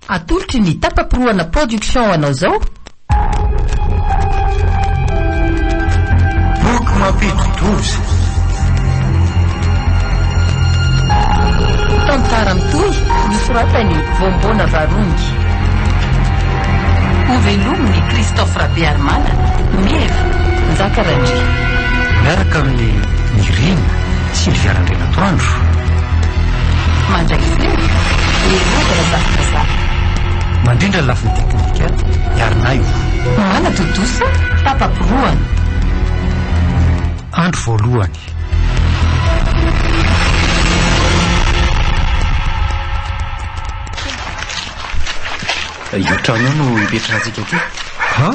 Atolotry ny Tapa-pirohana Production ho anao izao. Boky mampidi-doza. Tantara mitohy nosoratan'i Voamboana Varongy. Hovelomin'i Christophe Rabearimanana, Meva, Njaka Randria. Miaraka amin'i Nirina Sylvia Randrianatoandro. Mandray feo, Heroda Razafindrazaka. Mandrindra ny lafiny teknika, Iarinaivo. Manatontosa, Tapa-pirohana. Andro voalohany. Io trano io no ipetrahantsika aty. Ha?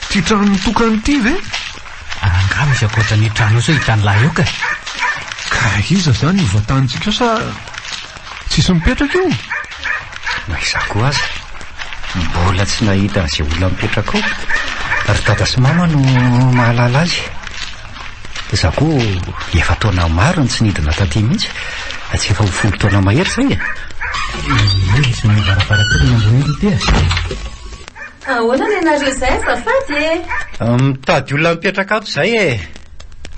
Ty trano mitokana ity ve? Angaha misy ankoatran'io trano io sao hitan'lah eo ka? Ka iza zany io vatantsika io sa tsisy mipetraka io? Na izaho koa aza mbola tsy nahita an'izay olona mipetraka ao. Ry dada sy mama no mahalala azy. Izaho koa efa taona maro no tsy nidina taty mihitsy. Tsy efa ho folo taona mahery izay e. Io misy mahay varavarankely eny ambony iny ity e. Ahoana ny anareo izay azafady e? Mitady olona mipetraka ato izay e.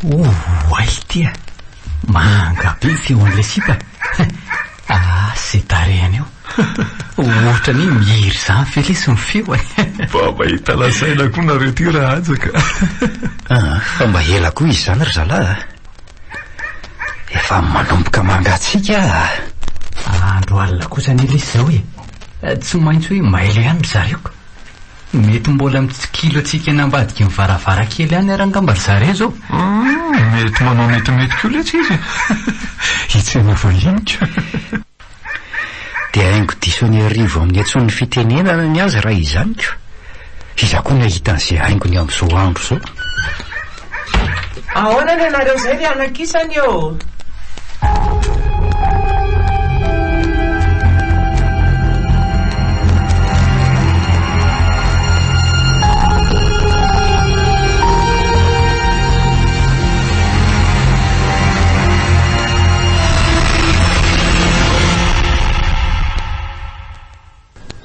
Oay ity a! Manga be ny feon'ilay sipa. Ah, izay tarehiny eo. Ohatran'ny hoe mihira izany ve lesy ny feony? Mba mahita lazaina koa nareo ty Rahaja ka. Ah, fa mba ela koa izy izany ry zalahy a. Efa manomboka mangatsiaka ah. Andro alina kosa anie lesy izao e. Tsy maintsy hoe mailo ihany ry zareo ka. Mety mbola mitsikilo antsika eny ambadiky ny varavarankely any ary angamba ry zareo izao. Hum, mety manao metimety koa letsy izy e. Hitsena vahiny ka. Dia haingo diso an'Iarivo amin'ny antson'ny fitenenana ny azy raha izany ko. Iza koa no hahita an'izay haingony amin'izao andro izao? Ahoana ny anareo izay ry anakisany ô?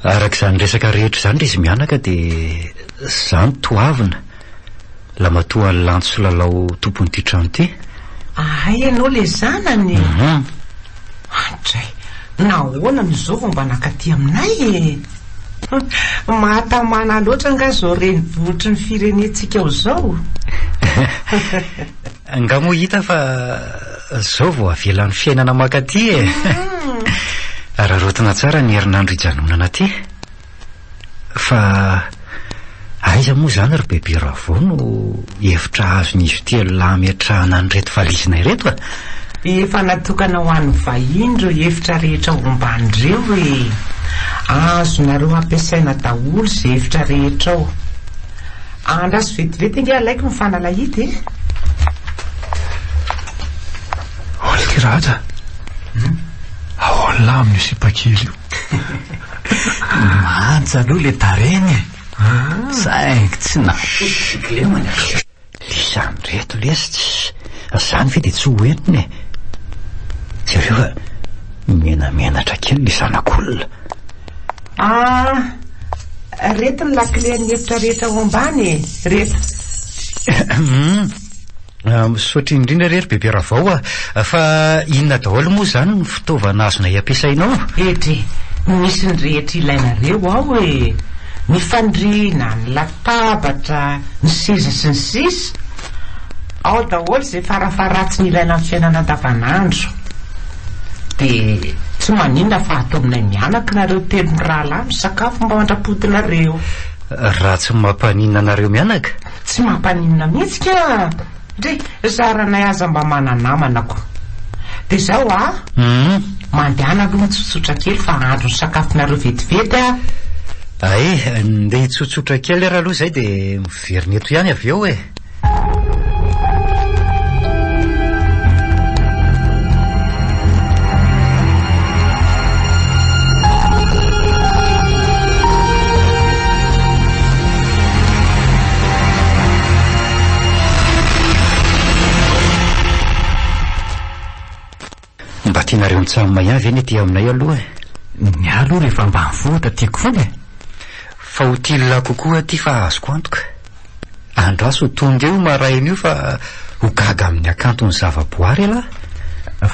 Araka izany resaka rehetra izany ry izy mianaka dia za no toavina lamatoa Lanto sy Lalao tompon'ity trano ity. Ahay ianao le zanany e! Mhm. Andray, nahoana no izao vao mba nankaty aminay e? Mahatamana loatra angaha izao renivohitry ny firenentsika ao izao? Nga moa hita fa zao vao avelan'ny fiainana mankaty e! Araraotina tsara ny herinandro hijanonana aty. Fa aiza moa izany ry Bebe Ravao no efitra azon'izy telo lahy ametrahana an'ireto valizina ireto e? Efa natokana ho an'ny vahiny ireo efitra rehetra ao ambany ireo e! Azonareo ampiasaina daholo izay efitra rehetra ao. Andraso vetivety ange alaiko ny fanalahidy e! Ahoana ity Raja? Ahoana lahy amin'io sipa kely io? Manja aloha ilay tarehiny e! Saingy tsy nahatody kilemany. Lisany reto lesy tsy zany ve dia tsy ho entiny e! Jereo fa menamenatra kely le zanak'olona. Ah! Reto ny lakile-n'ny efitra rehetra ao ambany e! Reto. Hum. Misaotra indrindra re ry Bebe Ravao a! Fa inona daholo moa izany ny fitaovana azonay ampiasaina ao? Edry, misy ny rehetra ilainareo ao e! Ny fandriana, ny latabatra, ny seza sy ny sisa Ao daholo izay farafaharatsiny ilaina amin'ny fiainana andavanandro. Dia tsy maninona fa ato aminay mianaka nareo telo mirahalahy misakafo mba mandra-podinareo. Raha tsy mampaninona anareo mianaka? Tsy mampaninona mihitsy ka! Ndry, zaranay aza mba mana-namana ko! Dia izao a! Mandehana aloha mitsotsotra kely fa andro ny sakafonareo vetivety a! Ay, ndeha hitsotsotra kely ary aloha izay dia miverina eto ihany avy eo e! Mba tianareo mitsam ihany ve ny aty aminay aloha e? Ny ahy. aloha rehefa ambanivohitra tiako foana e. Fa ho tilona kokoa aty fa azoko antoka. Andraso ho tonga eo maraina io fa ho gaga amin'ny hakanton'ny zava-boary ialahy.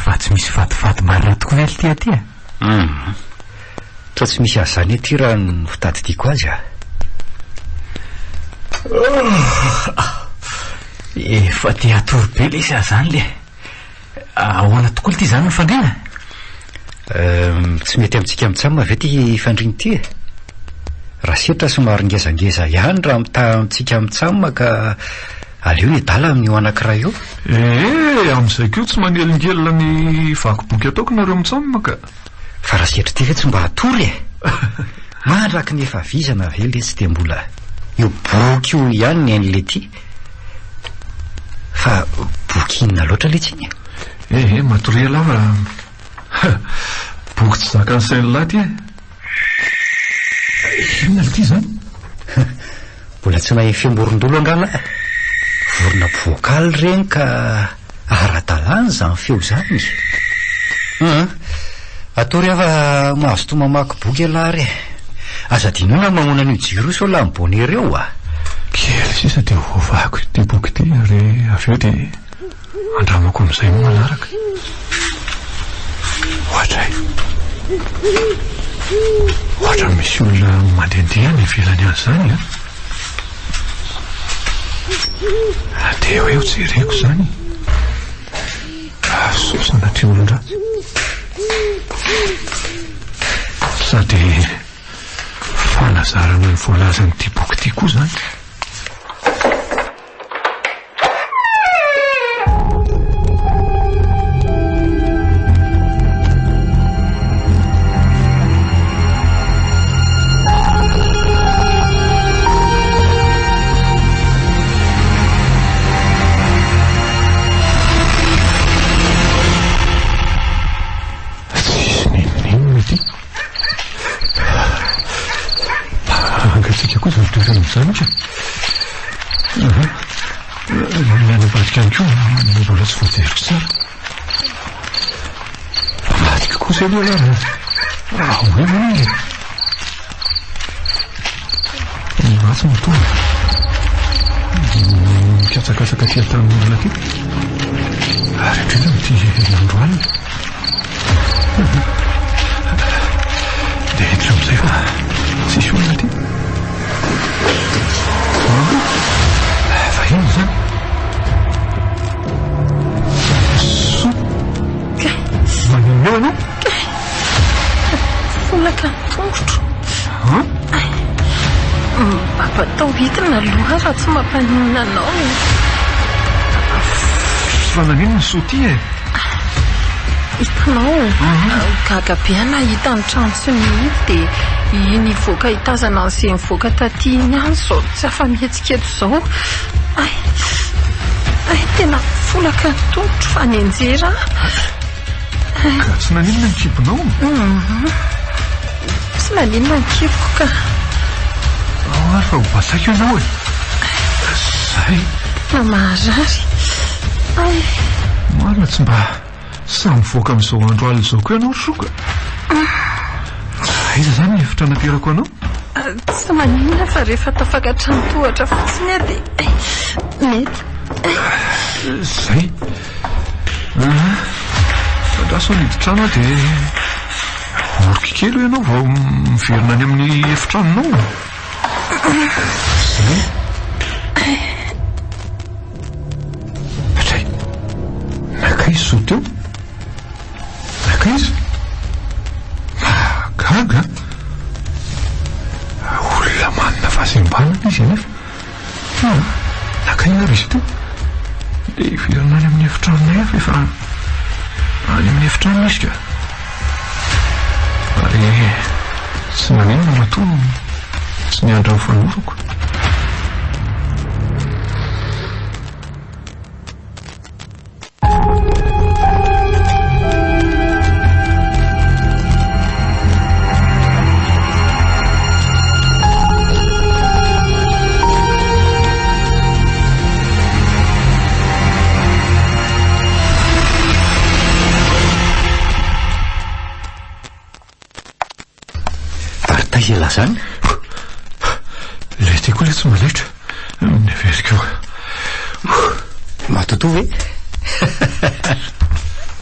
Fa tsy misy fatifaty marina tokoa ve ity aty e? Hum. Toa tsy misy an'izany aty raha ny fitadidiako azy a. Efa te hatory be lesy aho izany le. Ahoana tokoa ity izany ny fandriana? Tsy mety amintsika mitsam ve ity fandriana ity e? Raha setra somary ngezangeza ihany raha mitaha amintsika mitsam ka aleo ny adala amin'io anankiray io. Ee, amin'izay koa tsy manelingelina ny vaky boky ataoko nareo mitsam ka. Fa raha setra ity ve tsy mba hatory e? Mandraky ny efa vizana ve letsy dia mbola io boky io ihany ny ain'ilay Fa boky inona loatra letsy iny e? Ee, matoria lava. Boky tsy zakan'ny sain'ny lahy ity e. Inona ity izany? Mbola tsy nahay feom-borondolo angaha lahy? Vorona mpivoakaly ireny ka ara-dalàna izany feo izany. Hum, atory aho fa mazotoa mamaky boky ialahy re. Aza adinoina ny mamono an'io jiro io sao lany bonnet eo a! Kely sisa dia hovaiko ity boky ity ary avy eo dia Andramako amin'izay ny manaraka. Ohatray. Ohatran'ny misy olona mandehandeha any ivelany any izany an. Andeha hoe ho jereko izany. Ah, sao sanatria olon-dratsy. Sady fanazarana ny voalazan'ity boky ity koa izany. Tsisy n'inon'inona ity. Mangatsiaka koa izany toerana izany ka. Ny any ambadika any koa mbola tsy voajeriko tsara. Ambadika kosa aloha raha raha ho eo e. Ny ratsy no tonga. Mikatsakatsaka aty an-tanin'olona aty. Ary indrindra amin'ity andro alina. Dia hiditra amin'izay fa tsisy olona aty. Fa inona izany? Soa. Maninona eo ianao? Folaka ny tongotro. Mba atao hidina aloha raha tsy mampaninona anao. Fa naninona ny soa ity e? Hitanao, gaga be aho nahita ny trano tsy mihidy dia iny hivoaka hitazana an'izay nivoaka taty iny ihany izao tsy afa-mihetsika eto izao. Hay, hay tena folaka ny tongotro fa nianjera aho. Ka tsy naninona ny kibonao? Tsy naninona ny kiboko ka. Ao ary fa ho basaiko ianao e. Zay. Tena maharary. Ay. Marina tsy mba sahy mivoaka amin'izao andro alina izao koa ianao ry soka. Aiza izany ny efitra naterako anao? Tsy maninona fa rehefa tafakatra ny tohatra fotsiny aho dia mety. Zay. Andraso ny hidin-trano aho dia oroky kely eo ianao vao miverina any amin'ny efitranonao. Zay. Hatray. Nankaiza izao teo? Nankaiza? Mahagaga. Olona manana fahasembanana izy anefa. Fa naka aina ary izy teo. Dia hiverina any amin'ny efitranonay aho fa efa any amin'ny efitranony izy ka. Ary tsy naninona matoa tsy niandry ny fanorako. ialahy izany? Ilay ity koa ilay tsy manaitra. Neveriko eo. Matotoa ve?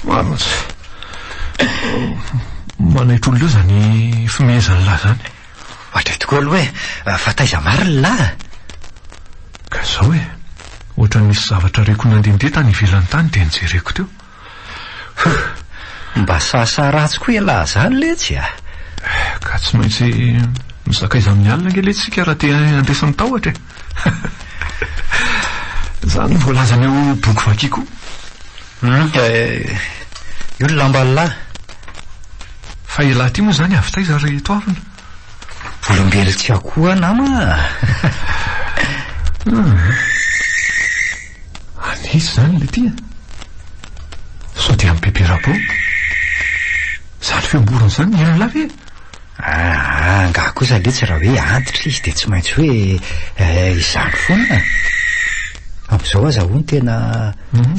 Marina tsy. Manaitra olona eo izany fimehezan'lah izany. Hatreto tokoa aloha e, fa taiza marina lah? Ka izao e, ohatran'ny nisy zavatra reko nandehandeha tany ivelany tany dia nojereko teo. Huh! Mba sahasaha ratsy koa ialahy izany letsy a! Ka tsy maintsy misakaiza amin'ny alina ange letsy isika raha te handresy ny tahotra e! Izany no voalazan'io boky vakiko io. Hum, io ny lamban'lah. Fa ialahy ity moa izany avy taiza ry Toavina? Olombelo tsy akoho aho nama a! Hum. An'iza izany ilay ity a? Sao dia amin'i Bebe Rabô? Izany feom-borona izany ny henon'lah ve? Aa, angaha kosa letsy raha hoe antitra izy dia tsy maintsy hoe izany foana. Amin'izao aza hono tena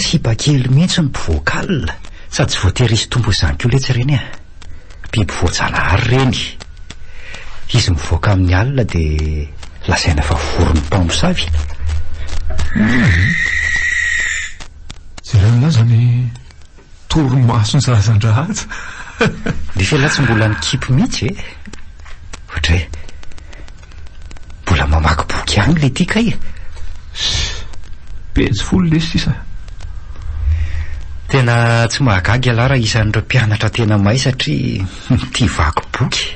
sipa kely mihitsy ny mpivoaka alina. Sady tsy voatery hisy tompo izany koa letsy ireny a. Biby voajanahary ireny. Izy mivoaka amin'ny alina dia lazaina fa voron'ny mpamosavy. Jereo lahy izany Torimason'ny zazan-drahaja. Nefa ialahy tsy mbola nikipy mihitsy e. Ohatra hoe mbola mamaky boky ihany le ty kay e. Pejy folo lesy sisa. Tena tsy mahagaga ialahy raha isan'ireo mpianatra tena mahay satria tia vaky boky.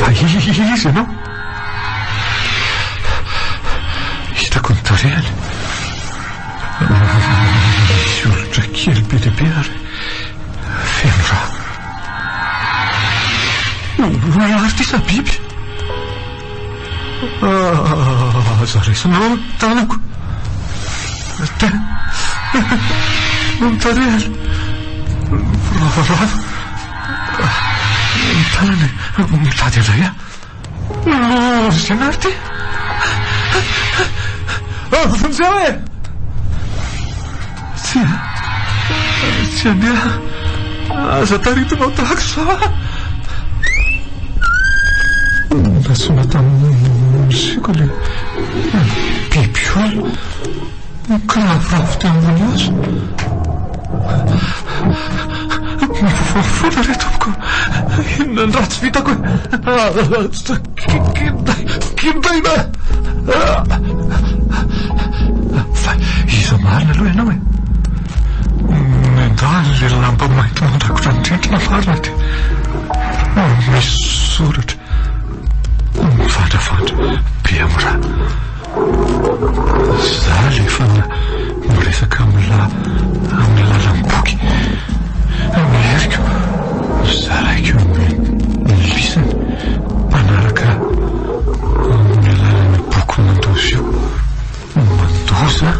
Fa iza ianao? Hitako ny tarehiny. Misy olitra kely be dia be ary feno rà. Olona ary ity sa biby? Aza raisinao ny tanako. Ny tarehiny miravarava. Ny tanany mitady indray aho. Lozina ary ity. Vonjeo e! Tsia, tsy handeha. Aza taritinao tahaka izao aho. Nantsoina tamin'ny mozika ilay biby olona. Nikiraviravy teo ambony hazo. Mifofoana re tompoko. Inona ny ratsy vitako e? Kindaina! Fa iza marina aloha ianao e? Nendahany ilay lamba mainty mandrakotra ny rindrina marina dia misy soratra mivandravandra be amin'ny rà. Za le efa miresaka amin'lah amin'ny alalan'ny boky. Ny heriko zaraiko amin'ny lisany mpanaraka amin'ny alalan'ny boky mandoza io. Mandoza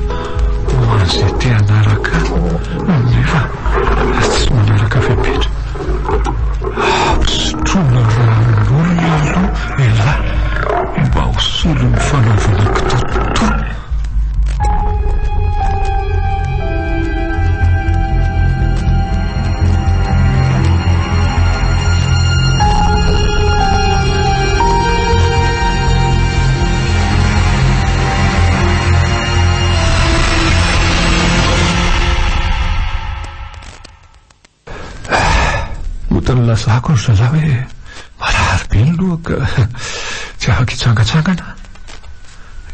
ho an'izay te hanaraka nefa tsy manaraka fepetra. Ampisotroina ranon'olona aloha elah mba ho solon'ny fanaovana kitoatoa. Mody nilazako ry zalahy hoe marary be ny lohako ka tsy afaka hitsangantsangana.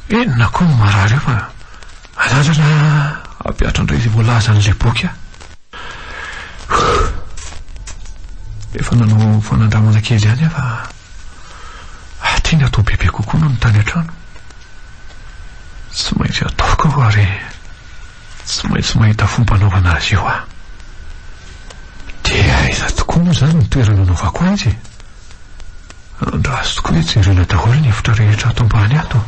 Inona koa no marary eo fa anandrana hampihatra indray izay voalazan'ilay boky aho. Efa nanao fanandramana kely ihany aho fa aty ny atao bebe kokoa noho ny tany an-trano. Tsy maintsy ataoko io ary tsy maintsy mahita fomba anaovana azy io aho. Dia aiza tokoa moa izany ny toerana anaovako azy e? Andraso tokoa hoe jerena daholo ny efitra rehetra ato ambany ato.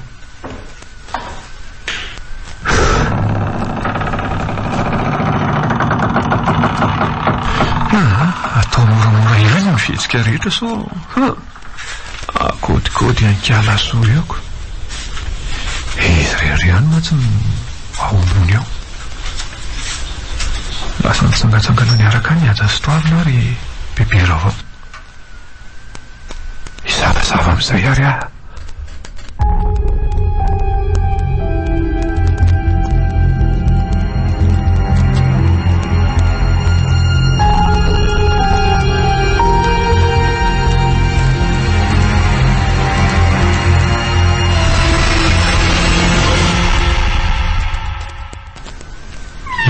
Aa, atao moramora ihany ny fihetsika rehetra sao ha, akaodikaody an-kiala soa eo ko. Izy irery ihany mantsy no ao ambony ao. Lasa nitsangantsangana niaraka any Haja sy Toavina ary Bebe Ravao. Hizavazava amin'izay ary aho.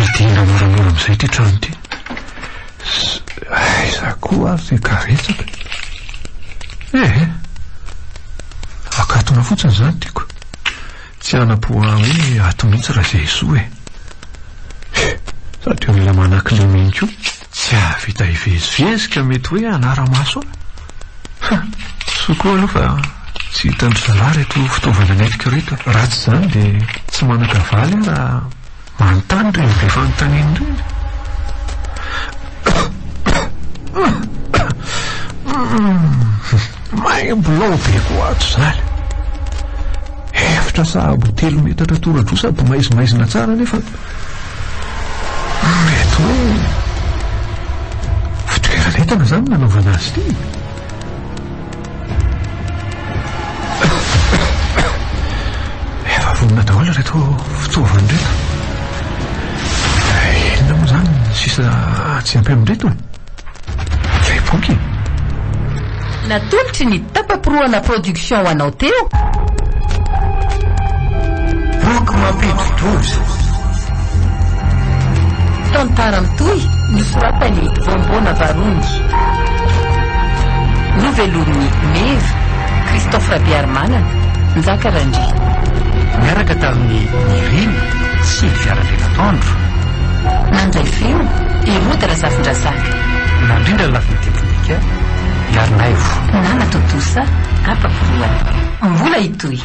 Hidina moramora amin'izay ity trano ity. Aiza koa ary ry karetsaka? Eh! Akatona fotsiny izany tiako. Tsy hanam-po ahy hoe ato mihitsy Razehisoa e. Sady olona manan-kilema iny koa tsy hahavita hivezivezy ka mety hoe hanara-maso ahy. Ha! Soa koa aloha fa tsy hitan-dry zalahy ireto fitaovana nentiko ireto. Raha tsy izany dia tsy manan-kavaly aho raha manontany ireny be fanontaniana ireny. Maimbo-lao be koa ato izany. Efitra sahabo telo metatra tora-droa sady maizimaizina tsara nefa mety hoe fitoeran'entana izany nanaovana azy ity. Efa vonona daholo ireto fitaovana ireto. Inona moa izany ny sisa tsy ampy amin'ireto e? Ilay boky e! Natolotry ny Tapa-porohana Production ho anao teo. Boky mampidi-doza. Tantara mitohy nosoratan'i Voamboana Varony. Novelomin'i Meva, Christophe Rabearimanana, Njaka Randria. Niaraka tamin'i Nirina sy ny fiara-dRenatoandro. Nandray feo, i Rody Razafindrazaka. Nandrindra ny lafiny teknika, Iarinaivo. Nanatontosa, Ampafiroana. Mbola hitohy.